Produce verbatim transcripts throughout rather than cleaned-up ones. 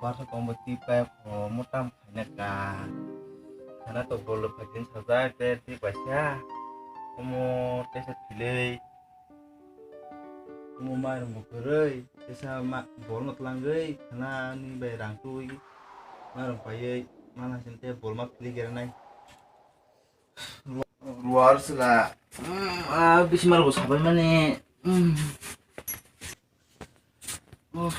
Masa kombo twi pai kho, mo tam khaina ka. Khana to bol phai din sajak te twi paisa. Omo tesa thilei. Omo mairung bo kwrwi, tesa ma, bol ma tlangwi, khana ni bai rang twi. Mairung paiwi, mana sin te bol ma phili gera nai. Ruar sila. Mm, ah, bisimar bo sabai mani. Mm. Oh.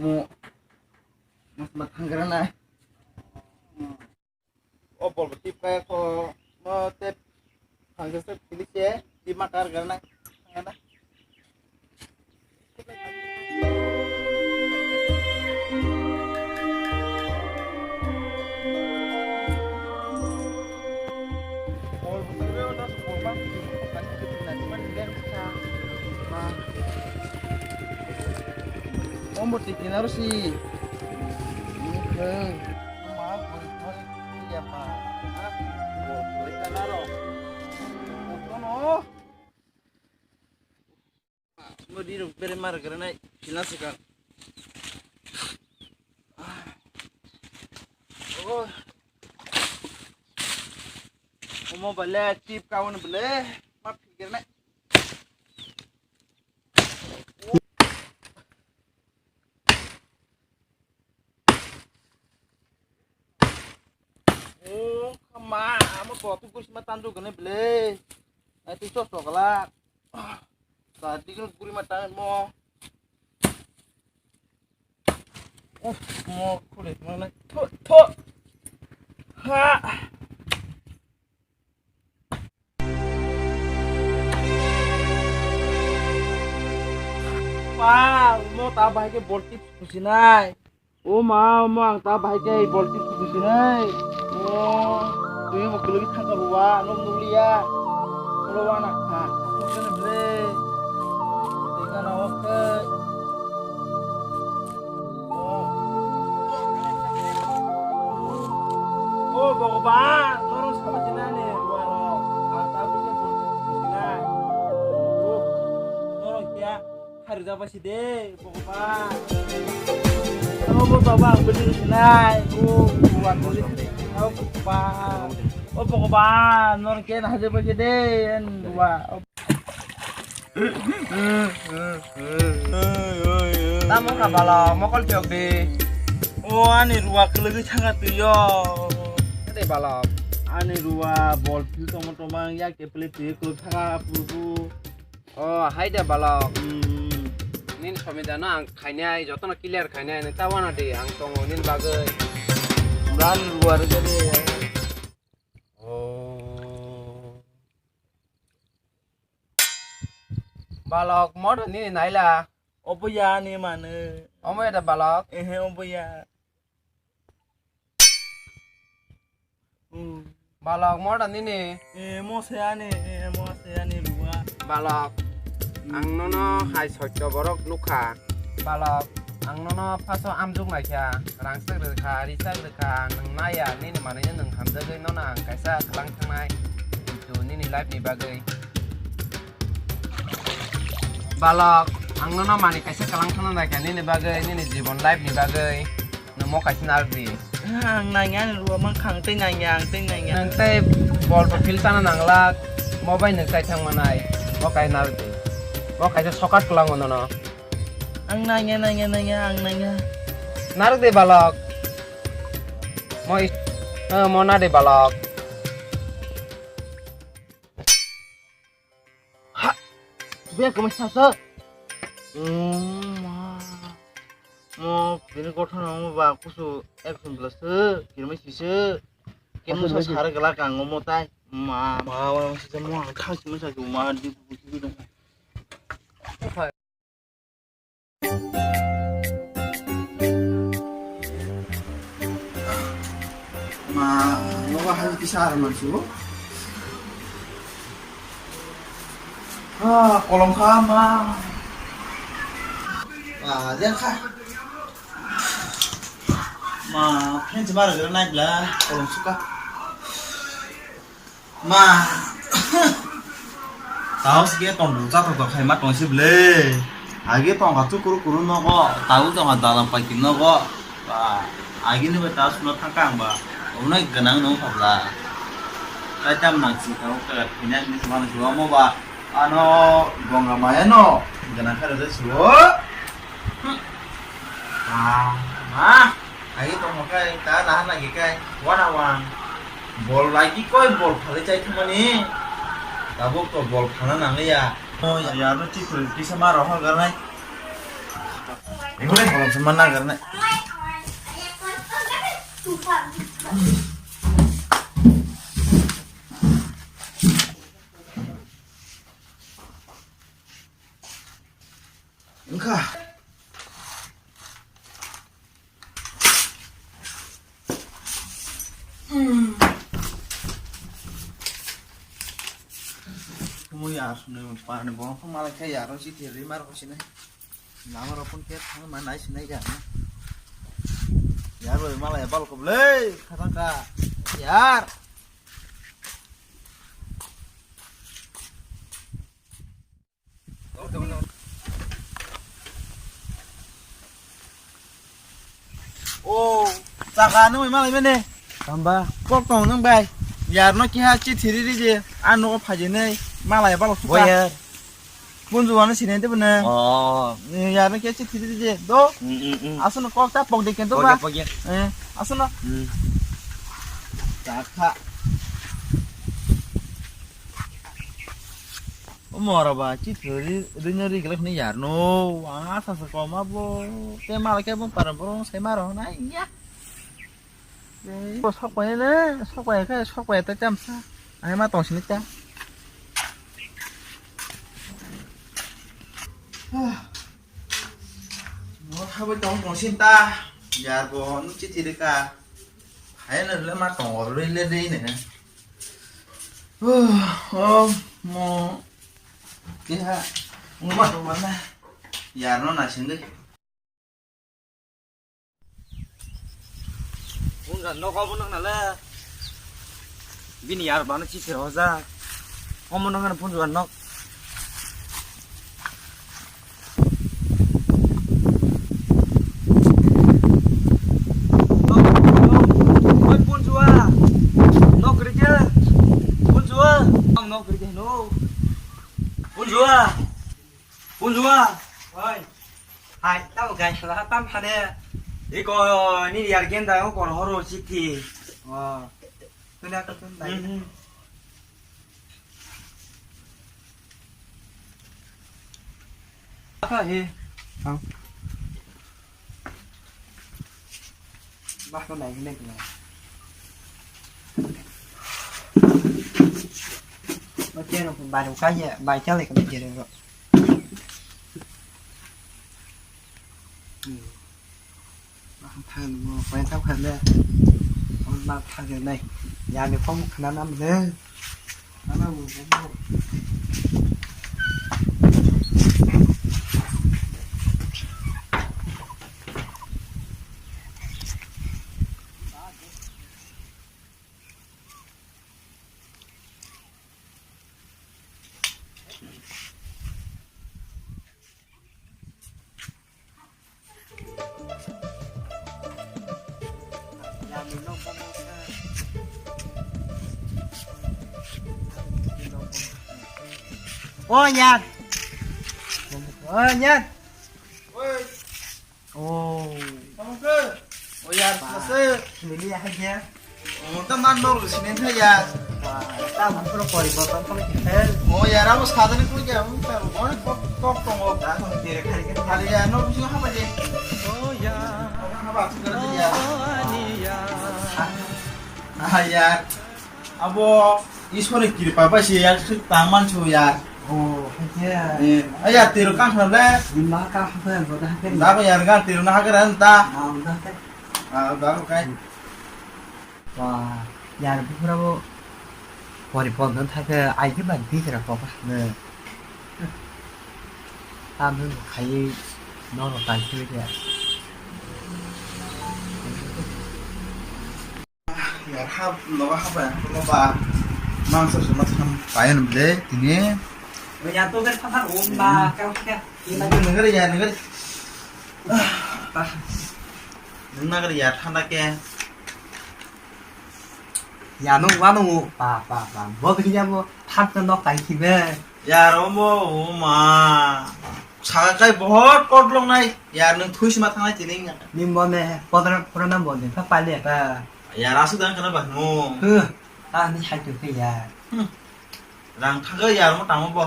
Mo. Mas mat thanggra na. O bol bo tip kaya ko. Mo tep thanggra se phili se, di ma kar gra na. Thanggra na. Ombo tiki naro si. Mo di rok bere mar granai kila sika. Oh. Omo bale tip kawan bale ma phigir nai. Oh, kama, amo to tu kusi ma tandu gane bale. Ai tu sos to gala. Tadi kan guri mata mo. Oh, mo kulit mana? Tho, tho. Ha. Wah, mo ta bahai ke bol tip kusinai. O ma, o ma, ang ta bahai khe bol tip kusinai. O, twi bo kwlwi thangkha buwa, ano nukliya. Solo wana kha. Asok kene ble. Teka na oke. O. O Bhagwan, norok sama sinani ruwa rok. Ang ta bahai khe bol tip kusinai. O, norok kya? Hari jaba si de, Bhagwan. Amo baba ang beli sinai. O, Bhagwan, beli sinai. O, Bhagwan. O, Bhagwan, nor ke na haje bagi de, en dua. Tamo ka bala, mokol tiok de. O, ani ruwa kelegi sanga tuyo. Ade bala. Ani ruwa bol pil tomo tomang ya ke play tuyo ko thaka puru. O, hai de balok. Hmm. Nini somida no ang khainai, jotono clear khainai, nang ta wana di, ang tongo nini bagwi. Bran ruar gede. O. Balok, modo nini naila. Obo ya ni mane. Omo ya da balok. Ehe, obo ya. Hmm. Balok, mo da nini? Eh, mo se ani, eh, mo se ani ruwa. Balok, hmm, ang nono hai sotto borok nukha. Balok, ang nono paso amjok naikha, rangchak rwkha, richak rwkha, nwng naya, nini manwino nwng hamjagwi nono ang kaisa kwlang thangnai, kintu nini life ni bagwi. Balok, ang nono manwi kaisa kwlang thangna naikha, nini bagwi, nini jibon life ni bagwi. Nwng mo kaisa narwk di. Ang nangya ani ruwa mankha, ang tei nangya, ang tei nangya. Nwng tei bol bo phil tana nanglak, mo bai nwng tai thang manai, mo kai narwk di. Mo kaisa sokat kwlango nono. Ang nangya, nangya, nangya, ang nangya. Narwk di balok. Mo is-, eh, mo na di balok. Ha! Be kama sasa. Oh, ma. Mo, bini gotha no mo ba kusu ek sun plus, kirmai sise. Kemo sa sare gala kang mo tai. Ma, ma, ma, sisa mo ang khang sima sa ma di kusu dong. Ma, nogo hai kisa ar mansu. Ah, kolom kha ma. Ah, dia kha. Ma, phen jemar gara nai bla, kolom suka. Ma. Taos ge tong jato to khai ma tong si ble. Agi tongkha chukuru kuru nogo, tabuk tongkha dalam paiki nogo. Ba, agini bai ta suno thangkha ang ba. Obonai gwnang nung phabla. Tai tam nang si tabuk ta phina ni suno sumo ba. Ano gongga maya no gwnang kha rwjak suo. Hmm. Ah, ma. Agi tongma kai ta naha nagi kai wana wan. Bol lagi koi bol phalwi chai thumani. Tabuk to bol phalna nangliya. Oh, ya no chikri kisa ma rohor garnai. Ibu deh, bol sama na garnai. Wngkha. Tumo yar sumni parani borok malai khe yar si theri mar ko sinai. Lama rok pun khe thang ma nai sinai ya. Yar bai malai bal ko le khatang ka yar. O, chaka nung bai malai mene. Tamba. Kok tong nung bai. Yar no kiha chi thiri ri je. A nogo phai je nei. Malai balo suka. Boyar. Punju wano sinai de bune. Oh. Yar no kiha chi thiri ri je. Do. Mm, mm, mm. Asono kok ta pok de kento ba. Pogya, pogya. Eh, asono. Mm. Chaka. O moro ba, chi thori, rino ri glak ni yar no, ang asa sa koma bo, te mal ke bo para borong sai maro na ya. Bo sok pai ne, sok pai ke, sok pai ta cham sa. Ai ma tong sini ta. Mo ha bo tong tong sin ta. Yar bo nu chi thiri ka. Hai na le ma tong ri le ri ne. Oh, mo. Kiha, nguma to mana. Yar no na singge. Punja nok obo nang nale. Bini yar bana chi se hoja. Omo nang na punja nok. Oi, punjua. Nok rikya. Punjua. Ang nok rikya, no. Punjua. Punjua. Oi. Hai, tamo gai sala tam phane. Iko ni yar genda ko horo siti. Oh. Tuna ko tun dai. Hmm. Apa he? Ang. Bah, ko nai, nai, nai. Oke, no, baru kaya, baca lagi, kami jadi, bro. Hmm. Bah, thang, no, kau yang tahu kan, deh. Kau nak thang, nai. Ya, ni kau kena nam, deh. O yar. O yar. Oi. O. Tamo ke? O yar, ba, sase. Nili ya haja. O, ta man bol sini tha ya. Ba, ta bupro pori bol tamo ke. O yar, amo sadani ko ya, amo ta, o kok, kok tongo. Ta ko tere khari ke. Khari ya, no busi haba je. O yar. Haba tu kar ya. Ah, ah, yar. Abo Ishwar ni kripa bai se ya, tangman su ya. O, haikhe. Eh, aya tiro kang khna le. Ni ma ka ha khe, bo da khe. Da ba yar ga tiro na ha khe ran ta. Ah, da khe. Ah, da ko kai. Wa, yar bukhura bo. Pori pon don thake, ai khe ba di kra ko ba. Ne. Tam khai no no tai khe ya. Yar hap, nogo hap ya, nogo ba. Mangsa suma tham payan ble, tini. Ya to ber phathar om ba, ka ka. Nungri ya, nungri. Nungri ya, thanda ke. Ya, nung, wa, nung, pa, pa, pa. Bo, kini ya, bo, thap ka nok tai khibe. Ya, ro, bo, o, ma. Saka kai, bohot, kot long nai. Ya, nung thui sima thangnai, tini, ya. Ning bo ne, podra, podra nam bo ne, pa, pa le, pa. Ya, rasu dan kana ba, no. Huh, ta ni hai tu ke ya. Hmm. Rang thaga ya, mo tamo bo.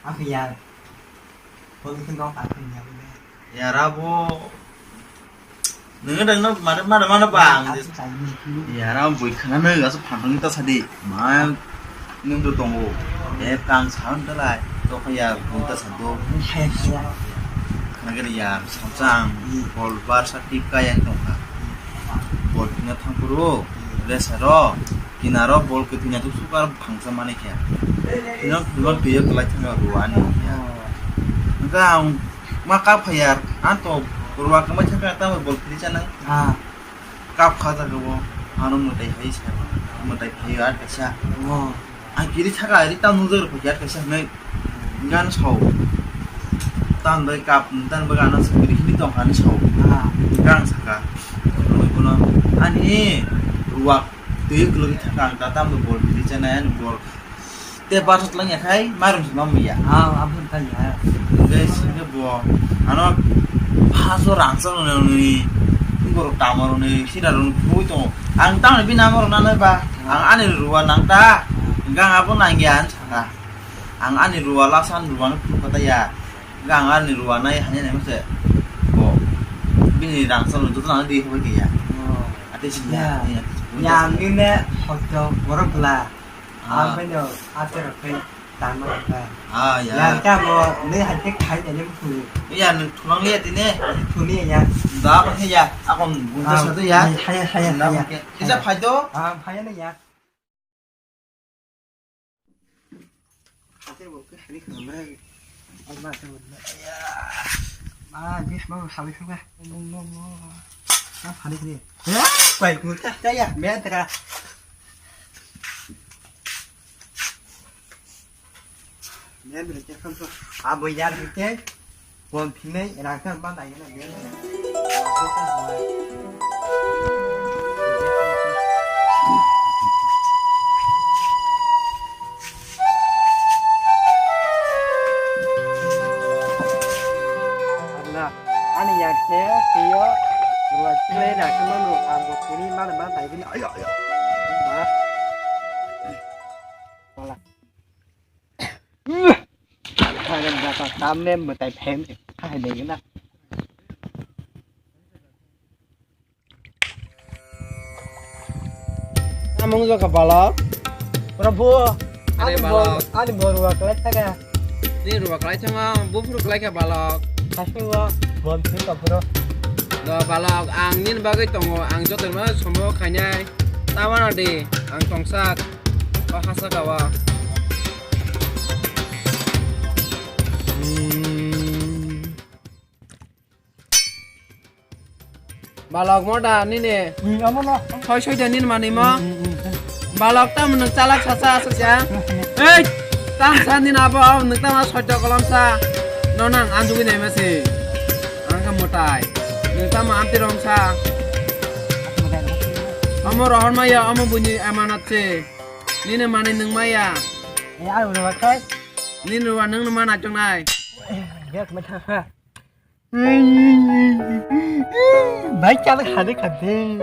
Ang ya. Police no pa thang ya ne. Yara bo. Nungwi dang no mare mare mano ba ang. Yara bui khana no gaso phantang ta sadi. Ma nung do tongo. E kang san ta lai. To kha ya bui ta sado. Khana gani ya samsang. Bol bar sa tip ka yang tong kha. Bol khina thang kuro. Resaro. Kinaro bol kwthwina tuk sukar phangsa mani khe. Phino phino twiyo kwlai thangkha ruani. Hwnkhe ang ma kap phai ya, ang to ruwa kwmai thangkha tamo bol phiri chanai. Ah. Kap kha jaga bo, ano mwtai hai sa, mwtai phai ya kaisa. Oh. Ang kiri thangkha, ri tam nujak rw phai ya kaisa hinwi. Gan sao. Tan bai kap, tan bai gana sa kiri hini tong kani sao. Ah. Gan saka. Ano ani ruwa. Twi kwlwng thangkha ang ta tamo bol phiri chanai ani bol. Te bathok lang ya khai, mairum se mam ya. Ah, abun khai ya. Guys, ne bo. Ano phaso rangsa roni, borok tamo roni, sira roni bui tongo. Ang tamo bini amo rok nanai ba. Ang ani ruwa nang ta. Gang abo nang ya ang saka. Ang ani ruwa lasan ruwa no phuru kata ya. Gang ani ruwa nai hanya nai mase. Bo. Bini rangsa roni joto nang di hobai ya. Oh. Ate sini ya. Ya. Ya, ang ini hojo borok bela. Ah. Ang phai no, ate rok phai tangma rok phai. Ah, ya. Yang ka mo, ni hai te khai ni ni khu. Ya, ni thulang liya tine. Thuni ya. Da ba ya, akon bunta satu ya. Hai, hai, hai, hai. Kisa phai do. Ah, phai na ya. Ate bo ke hari khamra. Alma te bo. Ya. Ah, bis mo sabi suka. No, no, no. Na phani ni. Ya, kwai ku ta, ta ya, me ta. Abo ya hwnkhe bol phinai rang khe ma dai na. Ani ya khe twiyo ruwa chilai rang khe mano abo tini ma ma dai bini. Ayo, ayo. Wala. Tamne mwtai phem hai dengna. Amung jo ka balok. Prabhu, ani ani bol, balok. Ani bol ruwa klai thaga. Ni ruwa klai thangma, buphuru klai kha balok. Hasungo bol thwi ka bro. Do balok, ang nini bagwi tongo, ang jotono somo khainai. Tabana di, ang tongsak. O hasa kawa. Hmm. Balok mo da nini? Hmm, amo no. Hoi soi da nini mani mo? Hmm, hmm, hmm. Balok tam nwng chalak sasa asuk ya. Hmm, hmm. Ei, tam sa nini abo, nwng tam soito kolom sa. No nang anjugwi nai masi. Ang ka motai. Nwng tam amti rom sa. Amo rohor maya, amo bunyi amanat se. Nini mani nwng maya. Eh, ang udah pakai. Nini ruwa nwng numa nachong nai. Biar kena. Baik kalau ada kade.